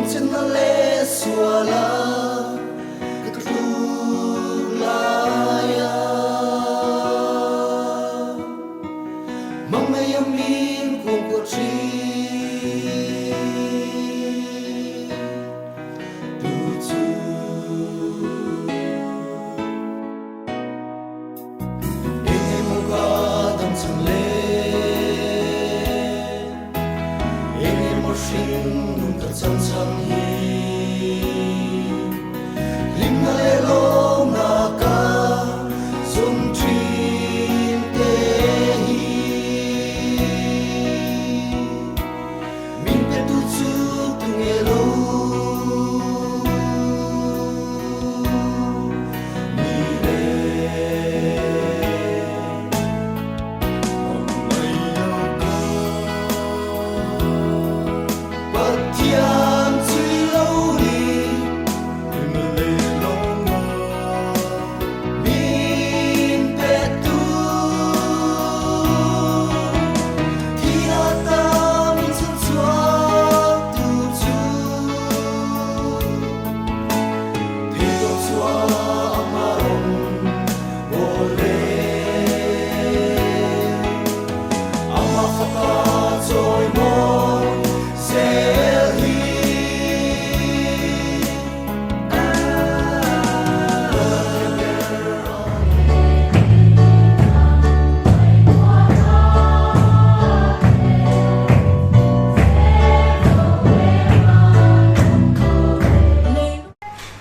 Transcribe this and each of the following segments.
Lungchhinna leh suala ka tluk laia Hmangaih a min kuangkuah thin tu chu. Engemaw ka dam chhan le, engemaw hringnun ka chan chhan hi. Hlimna leh lawmna ka zawm thin te hi. Min petu chu tunge lo?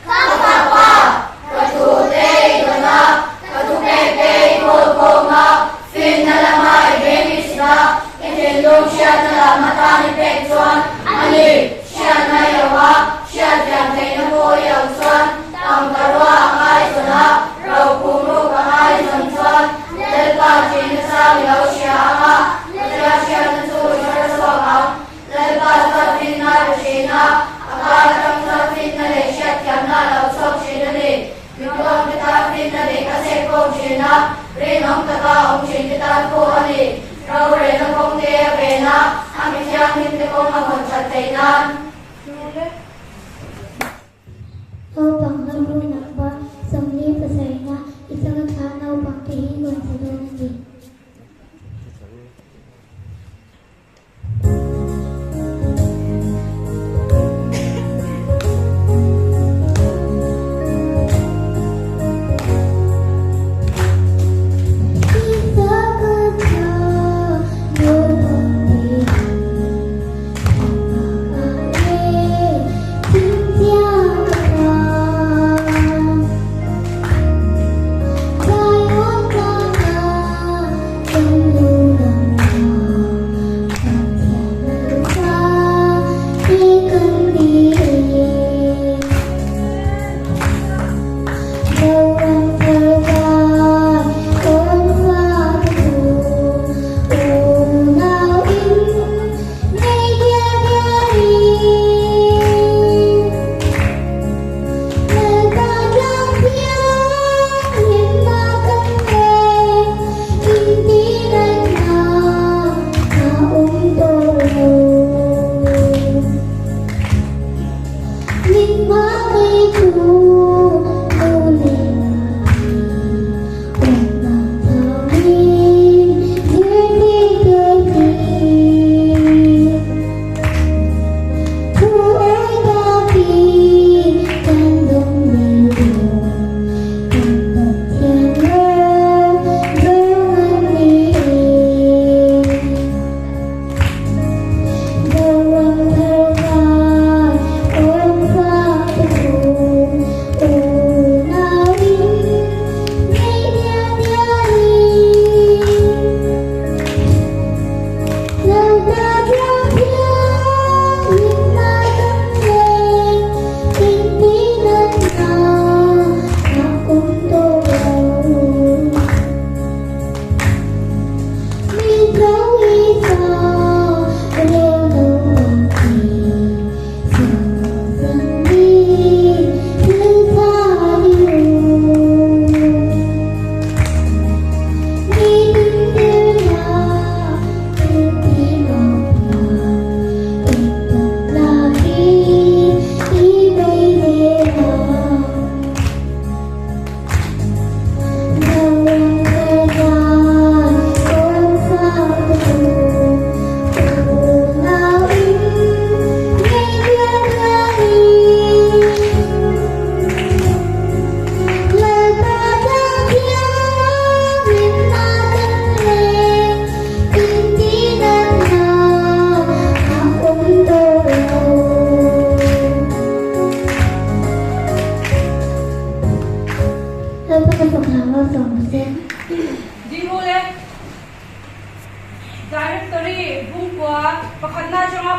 Ka fapa, ka thute i dawn a, ka thupekte i khawl khawm a, finna lama i beng i chhit a, i thinlung hriatna lam atan i pek chuan a ni, hriatna i lo a, hriatfiah theihna pawh i lo chuan tangka rua a ngai zawn a, rokhum ruk a ngai zawn chuan Lalpa ṭihna chang i lo hria ang a, Pathian hriatna chu i hre chhuak ang. Lalpa chuan finna a pe thin a, a kar atang chuan finna leh hriatthiamna a lo chhuak thin a ni. Mituangte tan finna dik a chek khawm thin a, rinawm taka awm thinte tan pawh a ni. Rorelna kawngte a ven a, a mi thianghlimte kawng a hawn that theih nan. Naupang ram number 47 i changa thla naupangte hi rawn sa dawn a ni.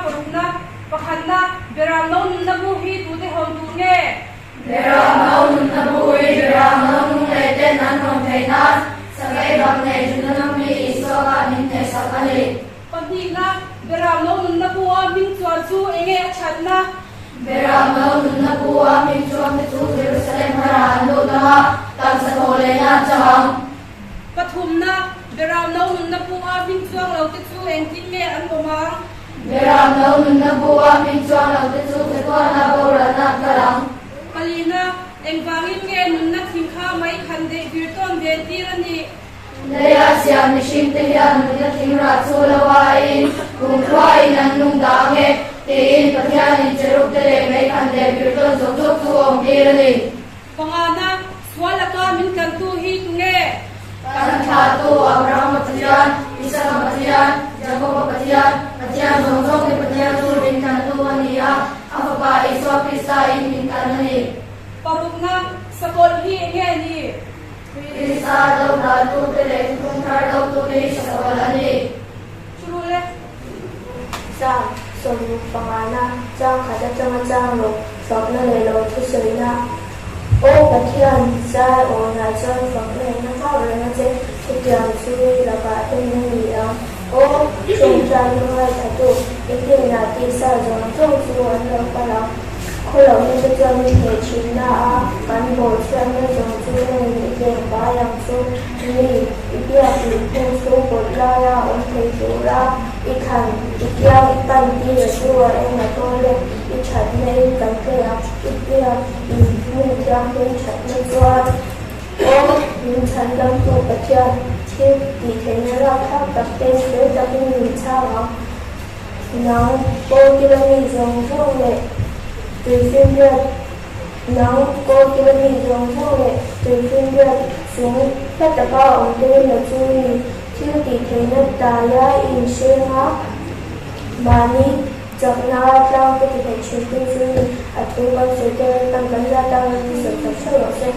parukna, pakhatna, Beram no nunna bu hi tute hawn tur nge? Beram no nunna bu hi Beram no nung leh ten an hawn theih nan Sakei bang nei Juda ram mi Isua khan min hnehsak a ni. Pahnihna, Beram no nunna bu a hming chuan chu enge a thatna? Beram no nunna bu a hming chuan te chu Jerusalem hara an lut ang a, taksa thawh lehna an chang ang. Pathumna, Beram no nunna bu a hming chuang lo te chu engtin nge an awm ang? Beram no nunna bu a hming chuang lo te chu chatuana boralna an kal ang. Palina, Engvangin nge nunna thing kha mai khan deih vir tawn ve tir a nih? Leia siam mihring te hian nunna thing rah chu lo aiin kumkhuain an nung dah ang e, tiin Pathianin cherub te leh mei khan deih vir tawn zawk zawk chu a awm tir a ni. Pangana, Sual laka min tlantu hi tunge? Kan thlahtu Abrahama Pathian, Isaka Pathian, Jakoba Pathian, Pathian zawng zawngte Pathian chu min tlantu a ni a, a Fapa Isua Krista in min tlan a ni. Parukna, Sakawlh hi enge ni? Krista do daltute leh thuthlung thar dotute hi sakawlh a ni. Churule. Chang, 65na, chang khat atanga chang rawh, fakna leh lo thusawina. Aw Pathian, zai awnah chuan fakna in a nghak reng a che, chutiang chu i lakah en a ni ang. Aw, tawngtaina ngaithatu, i hnenah tisa zawng zawng chu an lo kal ang. Khawlohna te chuan i hneh thinna a, kan bawhchhiatna zawng chu nangin i tleng fai ang chu. Mi, i biak inhung chu kawt laia awm thei tura i thlan, i kiang i pan tir a chu a eng a tawn le, i thatna in kan tlei ang, i biak inhung thianghlim thatna chuan aw min chhandamtu Pathian thil tih theihna rapthlak tak te fel takin min chhang ang. Nang kawlkila mi zawng zawng leh tuifinriat Nang kawlkila mi zawng zawng leh tuifinriat chung hla taka awm te la chu ni thil tih theihna taia i inhreng a, mahni chakna tlang te ti theih thin tu chu ni a thu kan sawi te kan kan la tan an ti sawi tak theuh rawh se.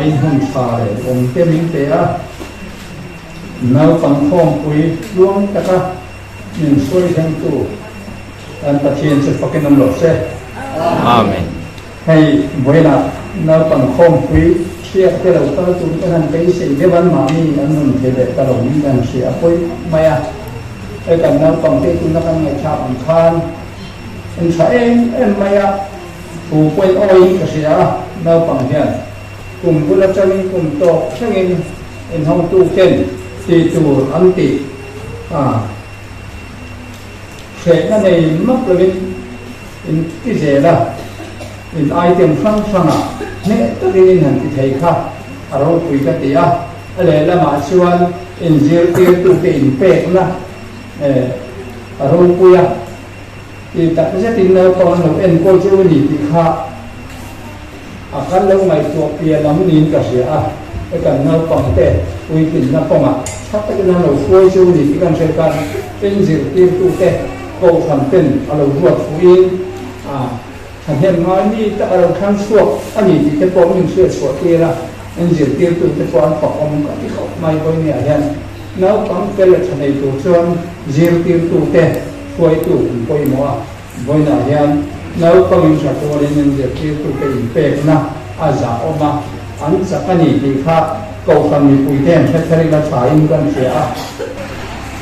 in hun tha leh awm te min pe a, naupang khawmpui tluang taka min hruai thlengtu kan Pathian chu fakin awm lo se. Amen. Hei vawiinah naupang khawmpui hriat te lo kal tur ten an beisei deuh an mahni an rawn thei leh ta lo in kan hria a pawi mai a. Hei kan naupang te tuna kan ngaihthlak ang khan in tha em em mai a, thu pawhin awiin ka hria a, naupang hian kum bul atangin kum tawk thlengin inhawngtu ten tih tur an tih a hrehna nei map lovin in ti zel a, in item hrang hrangah hneh takin in han ti thei kha a ropui ka ti a, a lehlamah chuan inzirtirtute inpekna a ropui a, ti tak zetin naupang an lo enkawl chu a ni tih kha a kan lo ngaihtuah pian lam niin ka hria a, he kan naupangte puitlinna kawngah tha takin an lo hruai chu a ni tih kan hriat khan inzirtirtute kohhran ten a lo ruat fuhin a thahnem ngai mi tak a lo thlang chhuak a ni tih te pawh min hriat chhuah tir a, inzirtirtute pawh an fakawm ka ti khawp mai Vawinia hian naupang fel leh tha nei tur chuan zirtirtute hruaitu an pawimawh a, Vawiinah hian naupangin tha tualin an zirtirtute inpekna a zah awm a, an chak a ni tih kha Kohhran mipuite an hre tharin a thain kan hria a.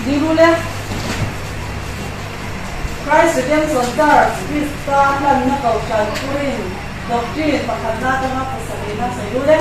Zirule, Christ Redemption Church, Krista hlanna Kohhran Thurin, Doctrine, pakhatna atanga pasarihna sawi ru le.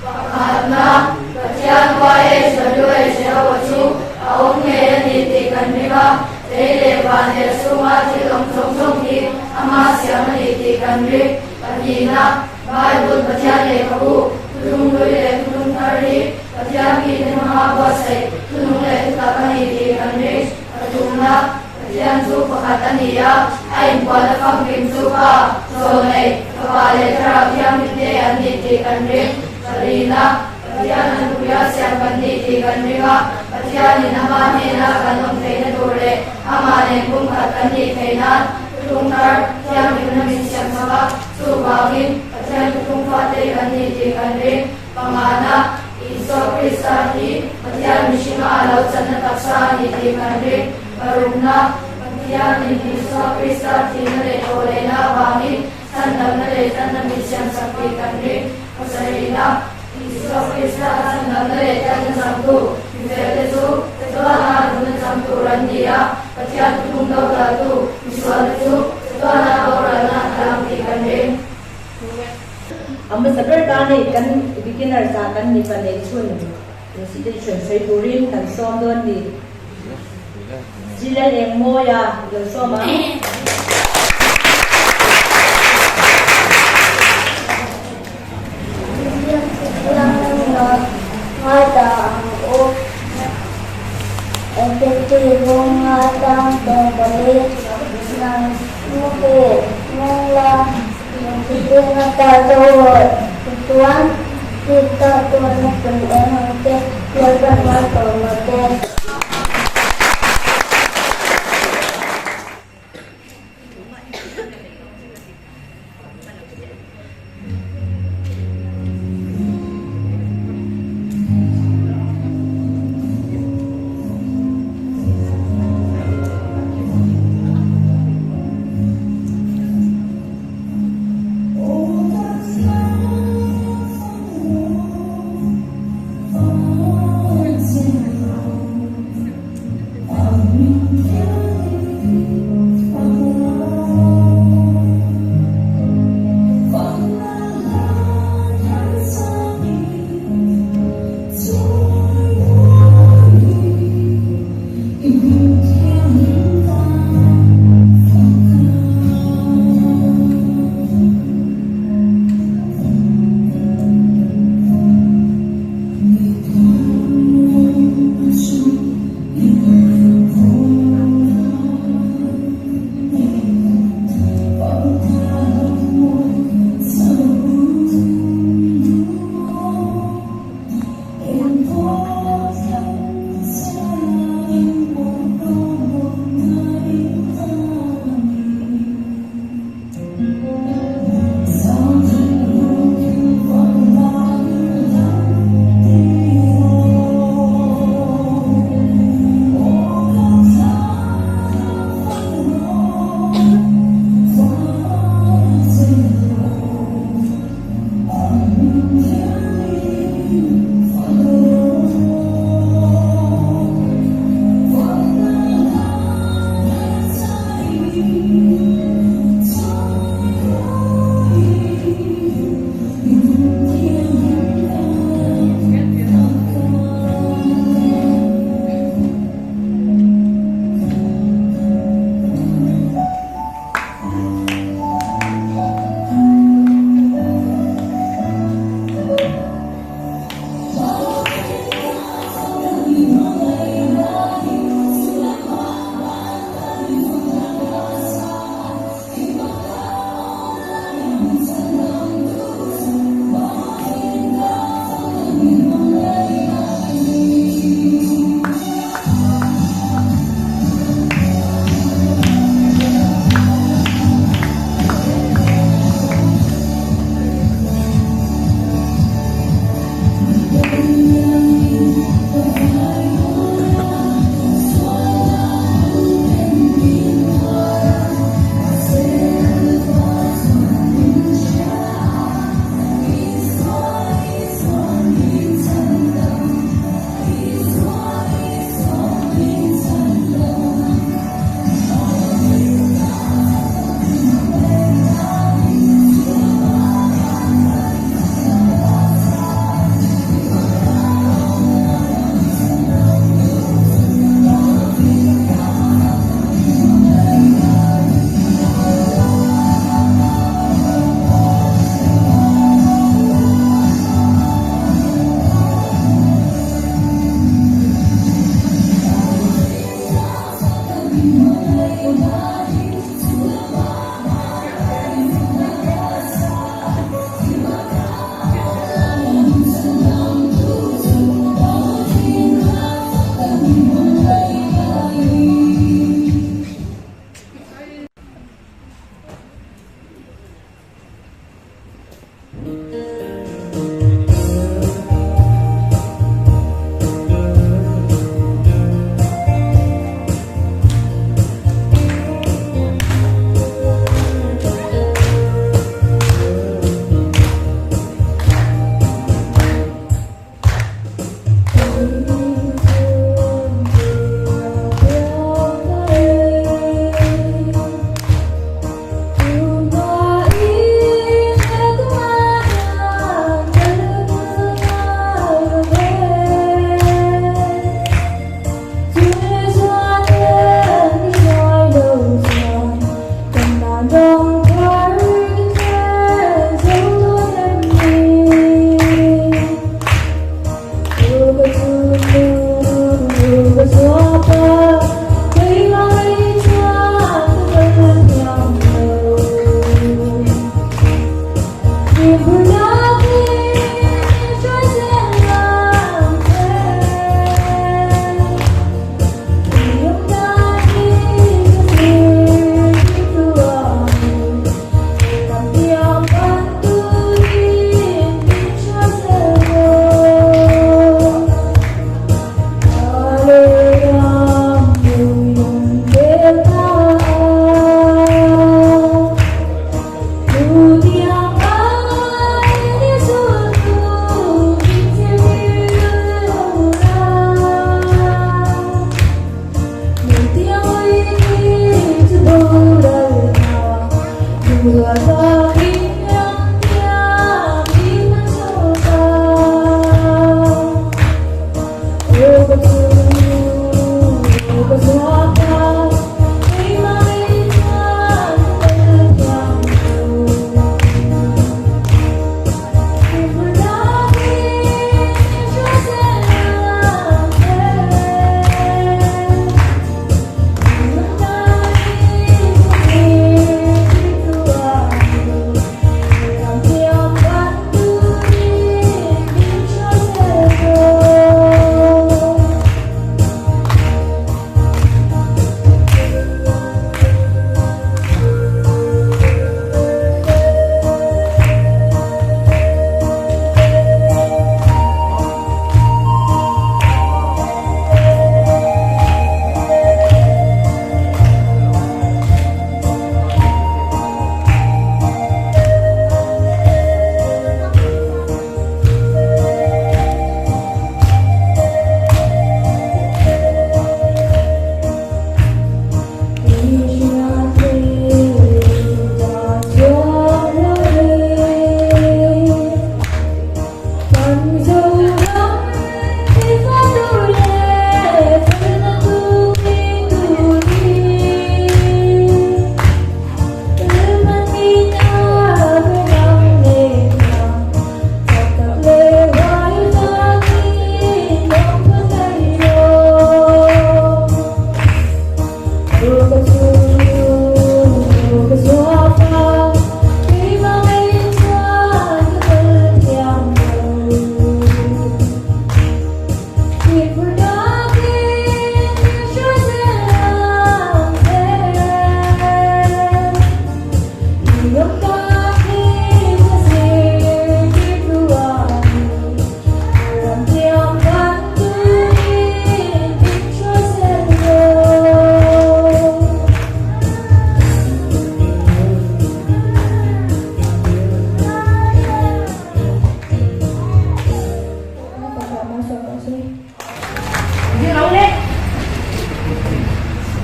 Pakhatna, Pathian YHWH Jehovah chu a awm ngei a ni tih kan ring a, lei leh van leh chhunga thil awm zawng zawng hi ama siam a ni tih kan ring. Pahnihna, Bible Pathian lehkhabu, thuthlung hlui leh thuthlung thar hi Pathian mite hmanga buatsaih thunung leh thutak a ni tih kan ring. Pathumna, Pathian chu pakhat a ni a, a inbualna famkim chu Pa, Zawlnei, Fapa leh Thlarau Thianghlimte an ni tih kan ring. Palina, Pathian an nupuia siam kan ni tih kan ring a, Pathianin ama hnena kan awm theihna tur leh amah nen pumkhat kan nih theih nan Thuthlung Thar Thianghlimna min siam sak a, chuvangin Pathian thuthlung fate kan ni tih kan ring. Pangana, Isua Krista hi Pathian mihringa a lo channa taksa a ni tih kan ring. Parukna, Pathianin Isua Krista thihna leh thawhlehna avangin chhandamna leh tanna min siamsak tih kan ring. Pasarihna, Isua Krista chhandamna leh tanna changtu mifelte chu chatuana nunna chang tur an ni a, Pathian thuthlung dodaltu misualte chu chatuana boralna an lang tih kan ring. A hmasa ber tan hei kan beginners ah kan mipa neih chhun institution sawi turin kan sawm dawn ni. Zilal Engmawia lo sawm ang.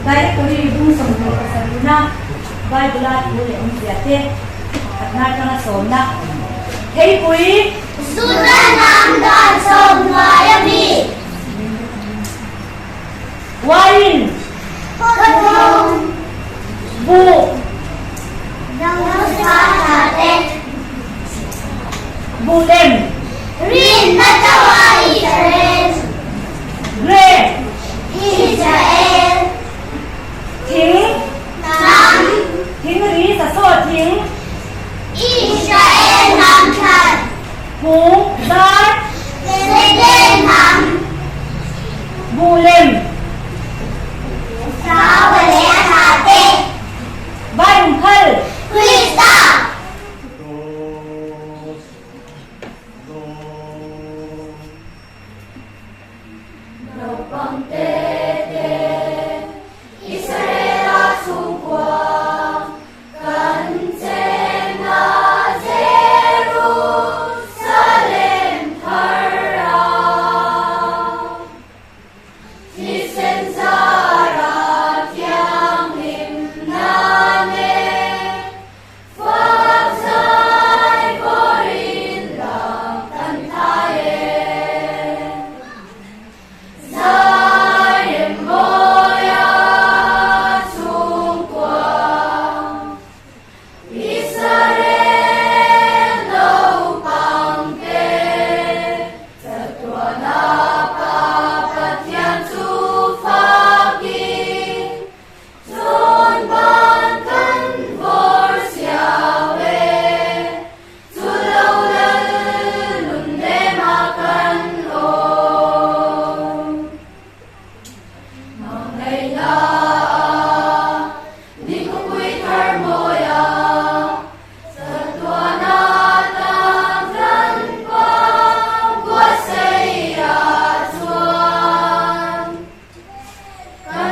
Directory bung 27na Bible-a thu leh awmzia te pakhatna atanga sawmna Theipui Juda hnam dan sawm hnuai a mi. Wine Khawthung Buh Joshua tha te. Buh lem Rinna chauha Israel. Grape Israel. Thing.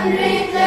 Thank you.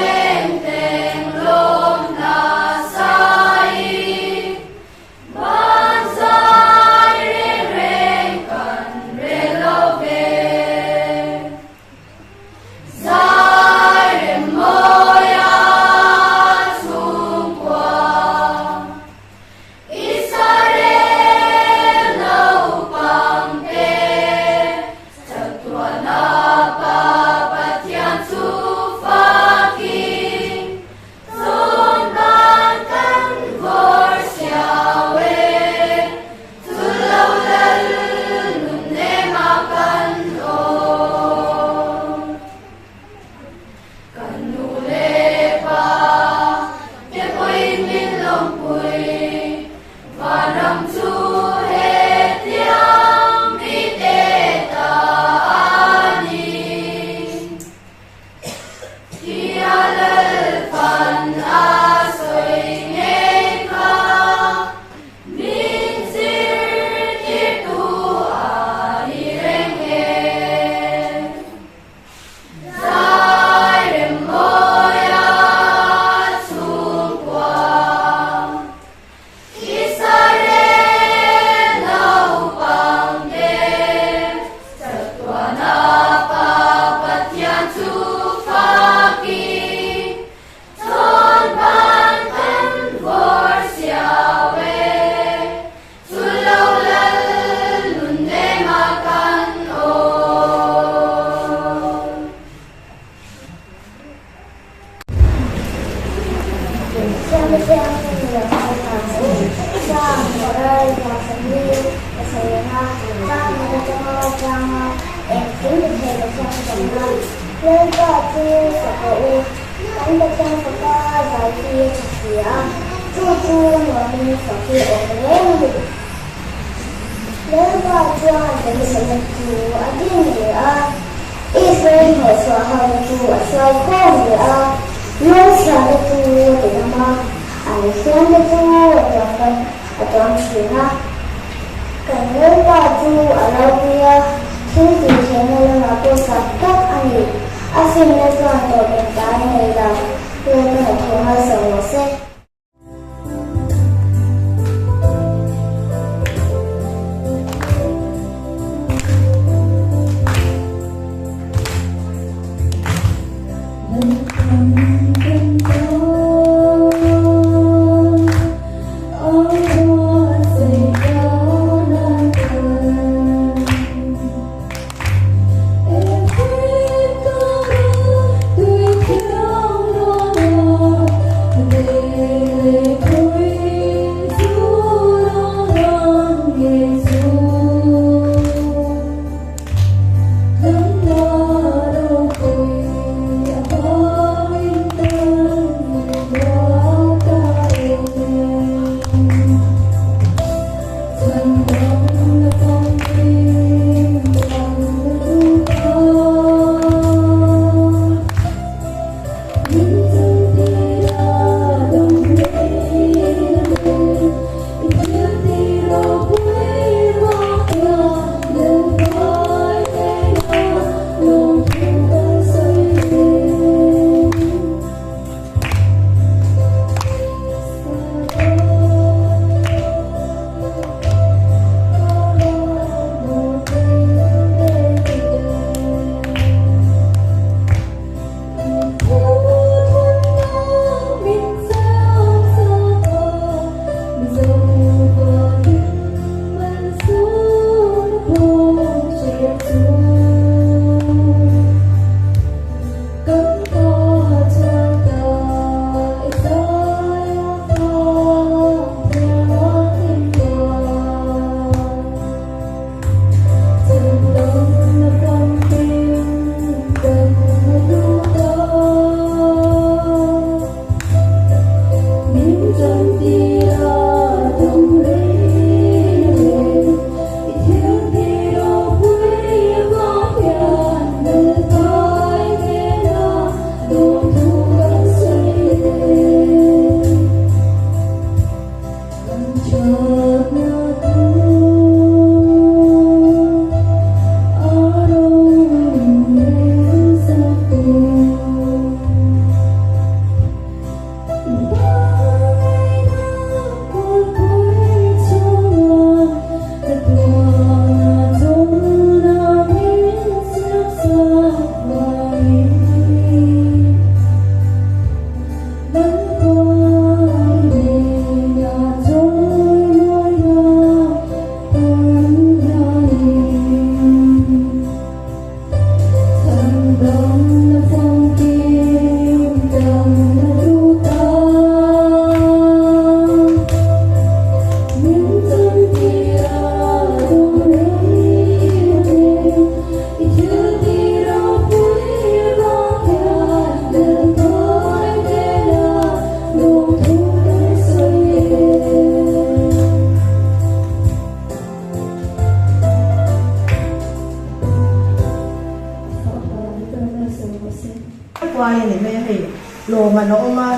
mai a hei, lawmman a awm a,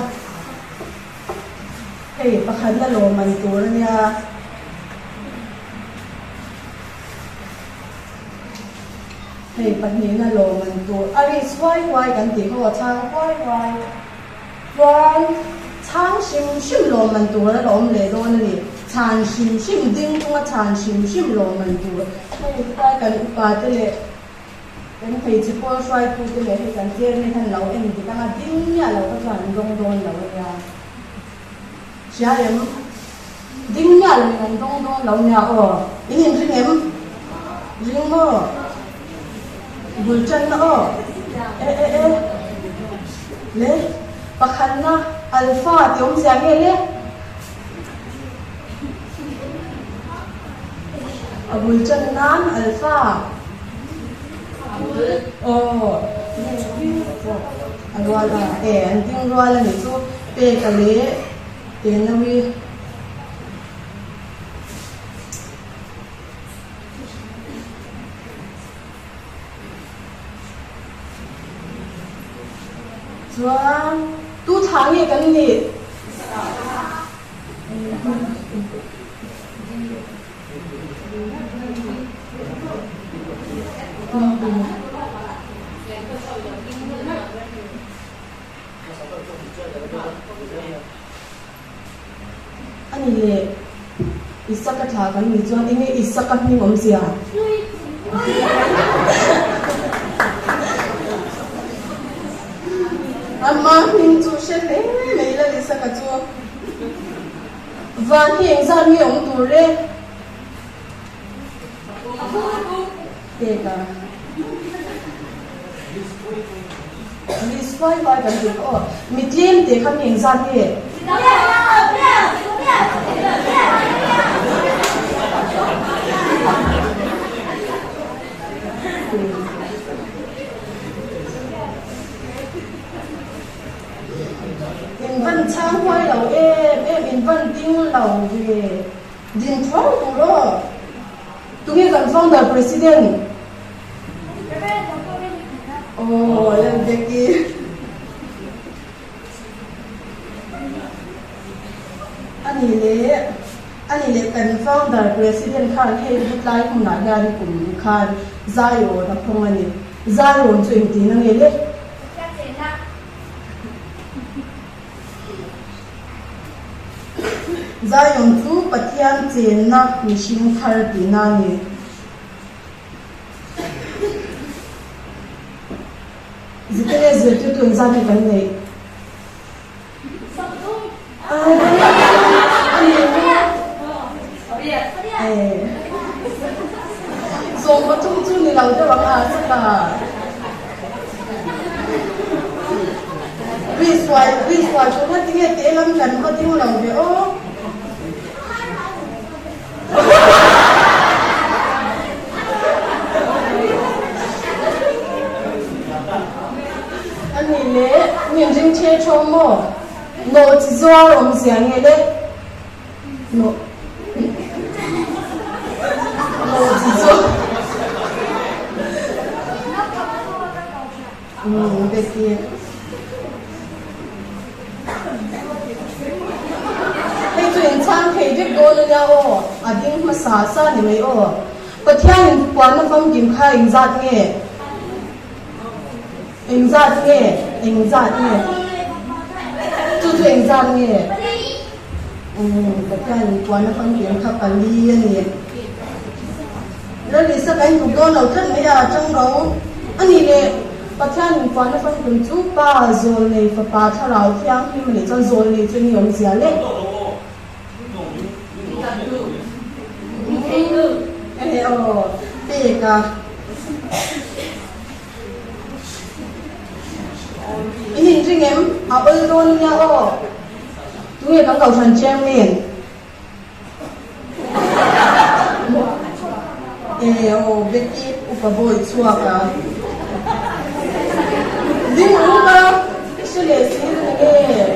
hei pakhatna lawmman tur a nia. Hei pahnihna lawmman tur a ri chhuai huai kan tih ho a chhang huai huai chuan chhang hrim hrim lawmman tur a la awm leh dawn a ni. Chhan hrim hrim ding chunga chhan hrim hrim lawmman tur hei tlai kan upa te leh kan hmeichhe pawl hruaitu te leh hei kan chairman hian lo en dik anga ding miah lo kha chuan an dawng dawn lo a nia. Hria em? Ding miah lo in an dawng dawn lo nia aw. In inring em? Ring maw? Bul tanna aw. E e e. Le, pakhatna alpha ti awmzia nge le? A bul tan nan alpha. Aw. A rual a, e an ding rual a nih chu. Peka leh Tenawi. Chuan tu thla nge kan nih? A ni le, Isaka thla kan nih chuan enge Isaka hming awmzia? Ama hming chu hre hle mai ila Isaka chu. Van hi engzat nge awm tur le? Peka. Ris huai huai kan tih kha aw. Mi tlem te kha mi engzat nge? In van chhang huai lo em em, in van ding lo ve. Din thuau tur aw. Tunge kan founder president? Aw Lalbeki. Ani leh ani leh kan founder president khan hei hetlai hmunah hian kum khan Zion a phawng a ni. Zion chu engtin a nge le? Zion chu Pathian chenna mihring thar tihna a ni. Zikene zirtirtu engzat nge kan neih? Sawmpathum chu ni lo deuh ang a, saka. Ri suai ri suai tur kha tinge teh lam kan va ding lo ve aw. A nih leh min ring the tho maw? Nawh chi zuar awmzia nge le? Nawh nawh chi zuar Umm Becky. Hei chu in chhang thei vek dawn a nia aw, a ding hmasa sa ni mai aw. Pathian in puanna famkim kha engzat nge? Engzat nge? Engzat nge? Chu chu engzat nge? Umm Pathian in puanna famkim kha pali a ni. Lalisa ka intuk dawn lo tlat mai a, chang ro. A nih leh, Pathian in puanna famkim chu Pa, Zawlnei, Fapa, Thlarau Thianghlim a nih chuan Zawlnei chu eng nge awmzia le? E aw, pek a. In inring em? A awl dawn nia aw. Tunge kan kohhran chairman? E aw Betty upa bawi chhuak a ding uk a i hre leh si reng e.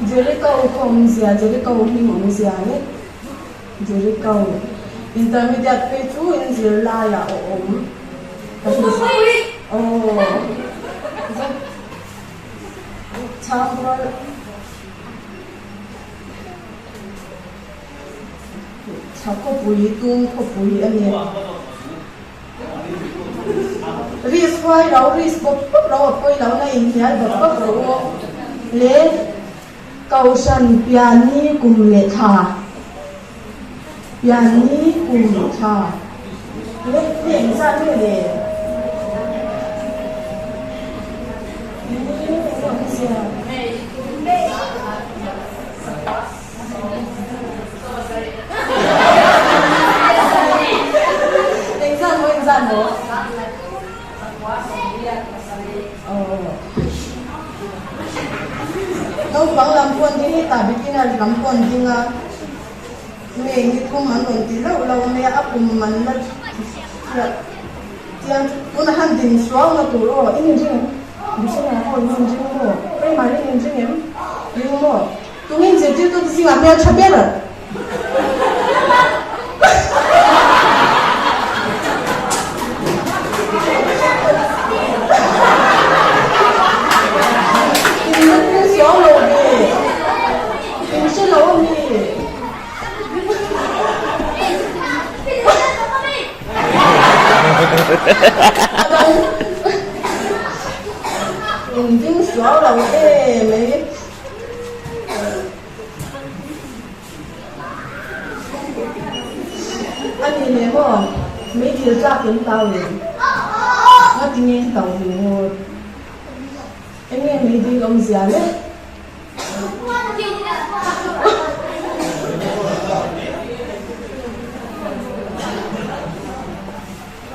Jericho khaw awmzia Jericho hming awmzia le Jericho intermediate phei chu in zirlaiah a awm. Chhang rual. Thla khawpui tum khawpui a ni. Risk huai lo, risk bawp bawp lo a pawi lo na inhnial bawp bawp rawh u. Le Kohhran pianni kum leh thla. Pianni kum thla. Le le engzat nge le? Engzat maw engzat maw? Naupang lam pawh an ding hetah beginner lam pawh an ding a, May ni thum an rawn ti loh lo mai a, a kum an la hriat chiang chu tunah han din suau na tur aw, in inring em? Beginner ho in inring maw? Primary in inring em? Ring maw? Tungin zirtirtute zingah hmeltha ber. In ring suau lo ve. In hre lo a mi. In ring suau lo em mai. A ni leh maw? Meidil tlak in tau em? Ngati nge in tau ve ngawt? Enge meidil awmzia le?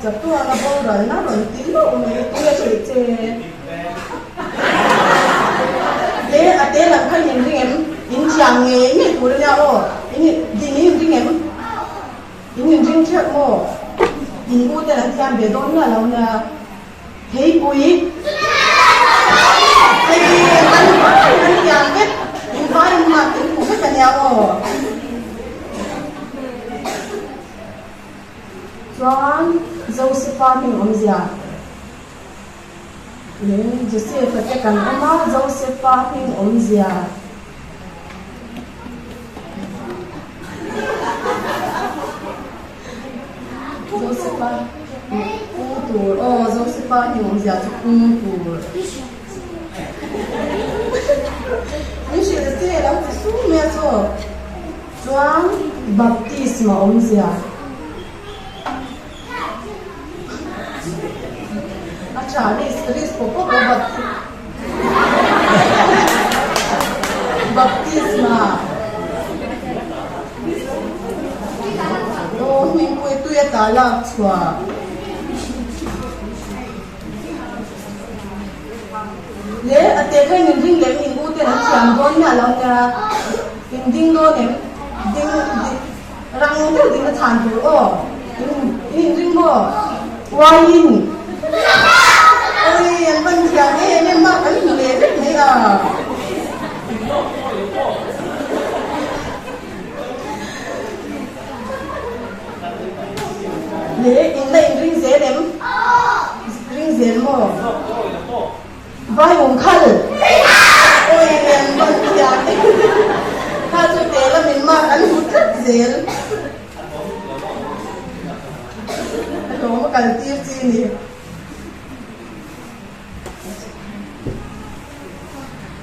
Chatuana boralna rawn ti loh mai tunge hrilh che? Te a te lam kha in inring em? In thiam ngei ngei tur ania aw. In din in inring em? In inring theuh maw? In u ten an thiam ve dawn miah lo nia. Theipui Hei an an thiam vek in vai in mak in hmu vek ania aw. Chuan Josefa hming awmzia leh Josefa te kan awm a, Josefa hming awmzia Josefa pu tur aw Josefa hming awmzia chu pung tur min hrilh che lo ti sum mai a chaw. Chuan baptisma awmzia a tha risk risk pawh pawp a baptisma aw hmingpui tui a ta lak chhuah. Le a te kha in ring leh min u ten an thiam dawn miah lo nia in ding dawn em ding rang deuh ding a chhan tur aw in in ring maw uaiin oi an van thiam em em a kan hmu leh vek mai a. Le in la in ring zel em? Ring zel maw? Vai awm khal! Awi lian ban thiam e. Kha chu te lamin mark an hmu tlat zel. A tlawm a kal tir chi ni.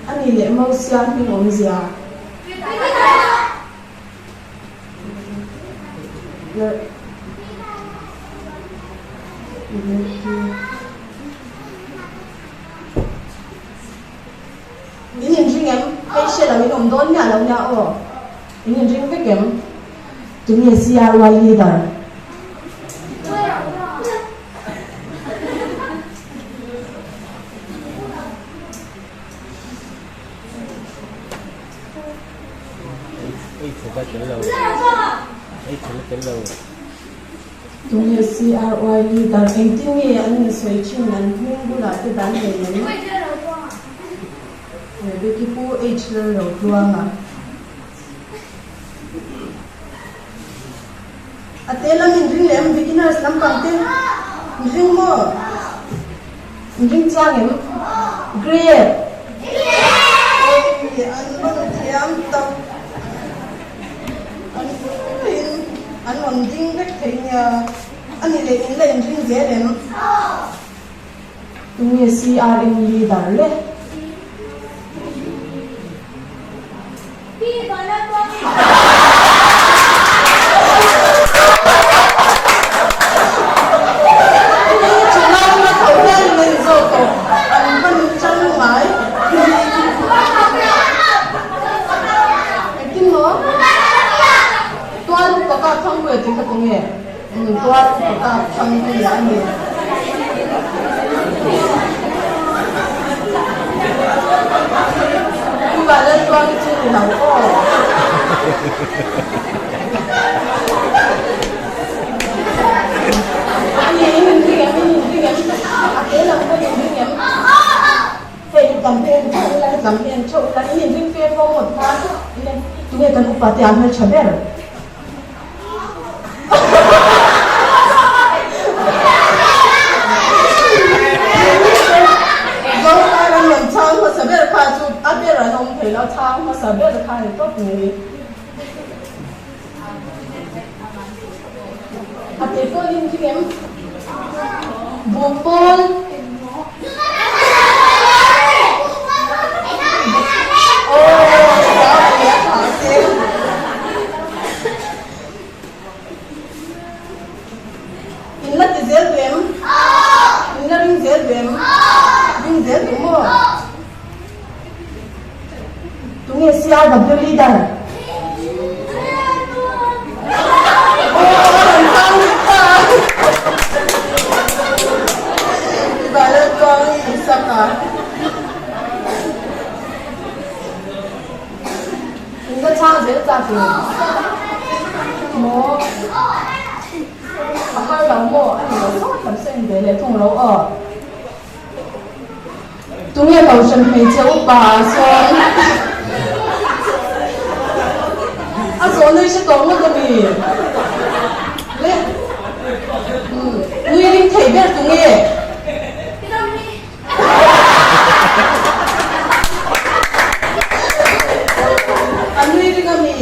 Ani leh Mosia hming awmzia. In inring em? Hei hre lo in awm dawn miah lo nia aw. In inring vek em? Tunge CRY leader? Tunge CRY leader engtin nge an insawi thin an hming bulah te dan nei em? Rebecca Pu H Lalrotluanga A te lam in ring leh em beginners lampang te in ring maw? In ring chiang em? Grape. Oi, an rawn thiam tak. An in an rawn ding vek thei nia. A ni leh in la in ring zel em? Tunge CRM leader le? Pu Vanlaltluangi chu ni lo aw. Ani in inring em in inring em a ke lam pawh in inring em hei lam hi en theuh ila lam hi en theuh ila in inring fe fo ngawt khan tunge kan upa te an hmeltha ber. Zotar an rawn chhang hmasa ber kha chu a ber an awm thei lo, chhang hmasa ber kha a ni tawp mai. A te pawl in ring em? Buh pawl. In la ti zel duh em? In la ring zel duh em? Ring zel duh maw? Tunge CRW leader? In la chhang zel ta tur maw? A har lo maw? A ni lo sawt lam sawn ve leh thung lo aw. Tunge kohhran hmeichhe upa ah sawn a zawhna i hre tawh ngawt a mi? Le nui ring thei ber tunge? A nui ring a mi?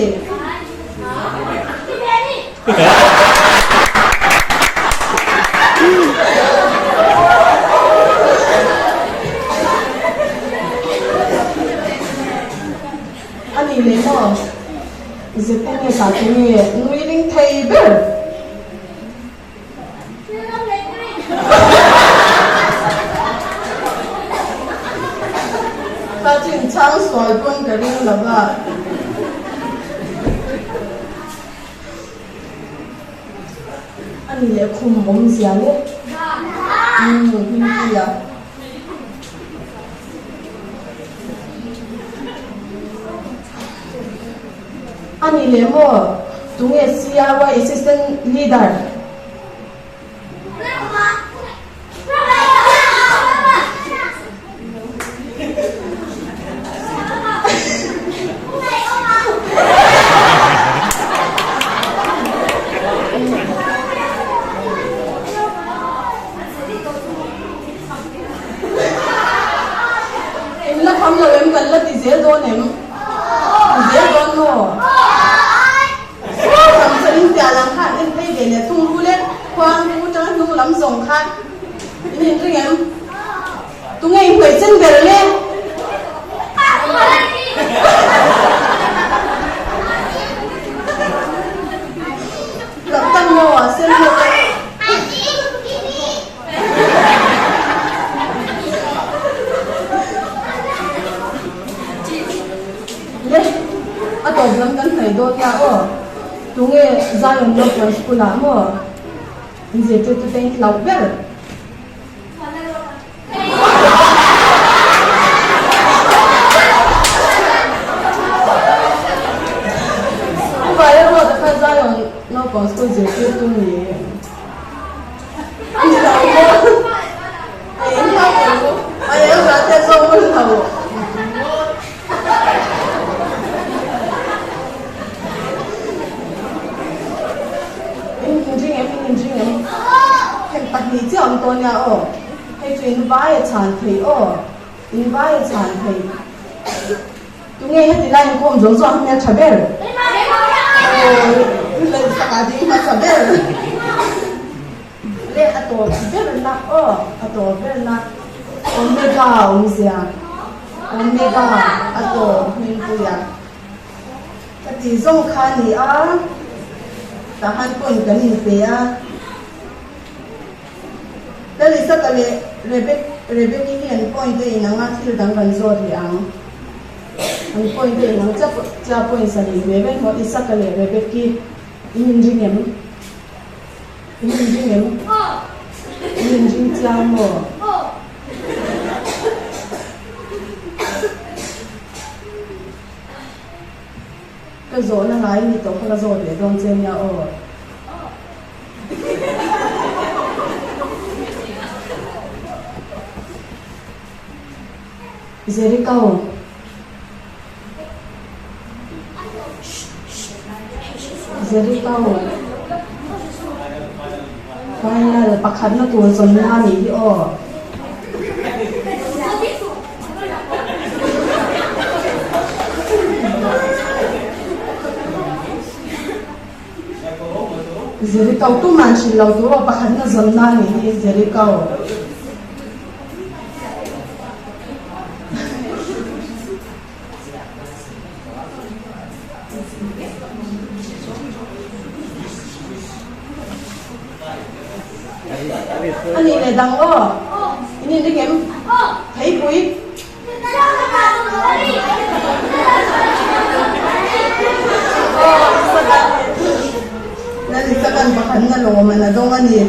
A ni leh maw? Zet enge tah chu nge nui ring thei ber? Ka chinchang sual pawn ka ring lo va. A ni leh khum awmzia le. Umm Hmingpuia. A ni leh maw? Tunge CRY Assistant Leader? In la kham lo em? Kan la ti zel dawn em? Ti zel dawn maw? Saw lam chuan in piah lam khan en phei ve leh thung rul e, khuang ru atanga hnung lam zawng khan in inring em? Tunge in hmei chen ber le? Lam tan maw a sen maw te? Le, a tawp lam kan hnaih dawn nia aw. Tunge Zion Local School ah maw in zirtirtu te in hlauh ber? Pu Vaia ruat a kha Zion Naupang School zirtirtu ni. I hlau maw? Eng hlau ang u? A eng zah te zawng a hlau. In inring em? In inring em? Heng pahnih chiah awm tawh nia aw. Hei chu in vai a chhan thei aw, in vai a chhan thei. Tunge heti lai inkhawm zawng zawng hmel tha ber? Aw, Lalsaka ding hmasa ber. Leh a tawp ber na aw, a tawp ber na. Omega awmzia, Omega a tawp hmingpuia. Ka tih zawng kha a ni a, tah khan point kan inpe a. Lalisaka leh Rebeki hi an point a inang a, thil dang kan zawt leh ang. An point a inang chiah chiah point sarih ve vek maw Isaka leh Rebeki in inring em? In inring em? In inring chiang maw? Ka zawhna ngai ni tawh kha ka zawt leh dawn che nia aw. Jericho. Jericho. Final pakhatna tur zawnna a nih hi aw. Jericho tuman hrilh lo tur aw pakhatna zawnna a nih hi Jericho. A nih leh dang aw. In inring em? Theipui. Lalisakan pakhatna lawm an a dawng a ni.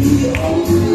Awm.